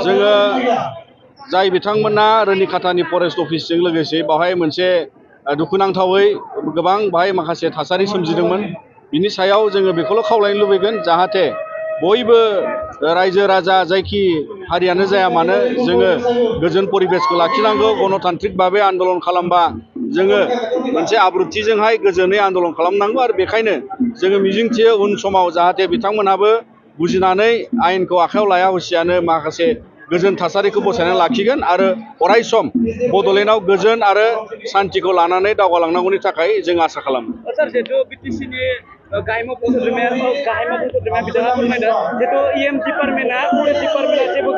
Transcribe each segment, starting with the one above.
जोङो जाय बिथांमोना रौनिखातानि फरेस्ट अफिसजों लोगोसे बावहाय मोनसे दुखुनांथावै गोबां बाहाय माखासे थासारि सोमजिदोंमोन। बिनि सायाव जोङो बेखौल' खावलायनो लुबैगोन जाहाथे बयबो रायजो राजा जायखि हारियानो जाया मानो जोङो गोजोन परिबेसखौ लाखिनांगौ। गणतान्त्रिक भाबै आन्दलन खालामबा जोङो मोनसे आब्रुथिजोंहाय गोजोनै आन्दलन खालामनांगौ आरो बेखायनो जोङो मिजिंथियो उन समाव जाहाथे बिथांमोनहाबो बुजिनानै आयेनखौ आखायाव लाया हसियानो माखासे गोजोन थासारिखौ बसायनानै लाखिगोन आरो अरायसम बड'लेण्डआव गोजोन आरो सान्थिखौ लानानै दावगालांनांगौनि थाखाय जों आसा खालामो। सार जिहेतु बिटिसिनि गाहाय मावख'गिरिया बिथाङा फोरमायदों जिहेतु EM डिपार्टमेन्टआ फरेस्ट डिपार्टमेन्टआ जेबो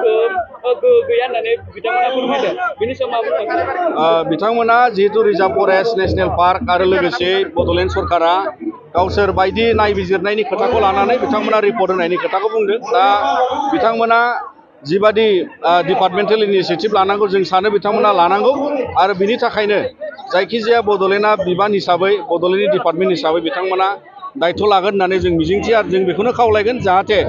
गैया होननानै बिथांमोना फोरमायदों। बेनि सायाव मा बुंनो बिथांमोना जिहेतु रिजार्भ फरेस्ट नेशनेल पार्क आरो लोगोसे बड'लेण्ड सरकारा गावसोर बायदि नायबिजिरनायनि खोथाखौ लानानै बिथांमोना रिपर्ट होनायनि खोथाखौ बुंदों। दा बिथांमोना जिबादि डिपार्टमेन्टेल इनिसियेटिभ लानांगौ जों सानो बिथांमोना लानांगौ आरो बिनि थाखायनो जायखिजाया बड'लेण्डआ बिबान हिसाबै बड'लेण्डनि डिपार्टमेन्ट हिसाबै बिथांमोना दायथ' लागोन होननानै जों मिजिंथियो आरो जों बेखौनो खावलायगोन जाहाथे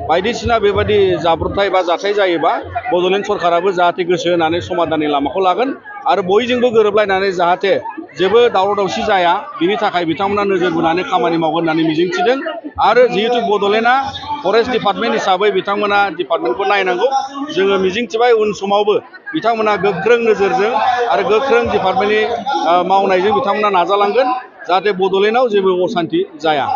बायदिसिना बेबादि जाब्रबथाय बा जाथाय जायोबा बड'लेण्ड सरकाराबो जाहाथे गोसो होनानै समाधाननि लामाखौ लागोन आरो बयजोंबो गोरोबलायनानै जाहाथे जेबो दावराव दावसि जाया बिनि थाखाय बिथांमोना नोजोर बोनानै खामानि मावगोन होननानै मिजिंथिदों। आरो जिहेतु बड'लेण्डआ फरेस्ट डिपार्टमेन्ट हिसाबै बिथांमोना डिपार्टमेन्टखौ नायनांगौ। जोङो मिजिंथिबाय उन समावबो बिथांमोना गोख्रों नोजोरजों आरो गोख्रों डिपार्टमेन्टनि मावनायजों बिथांमोना नाजालांगोन जाहाथे बड'लेण्डआव जेबो असान्थि जाया।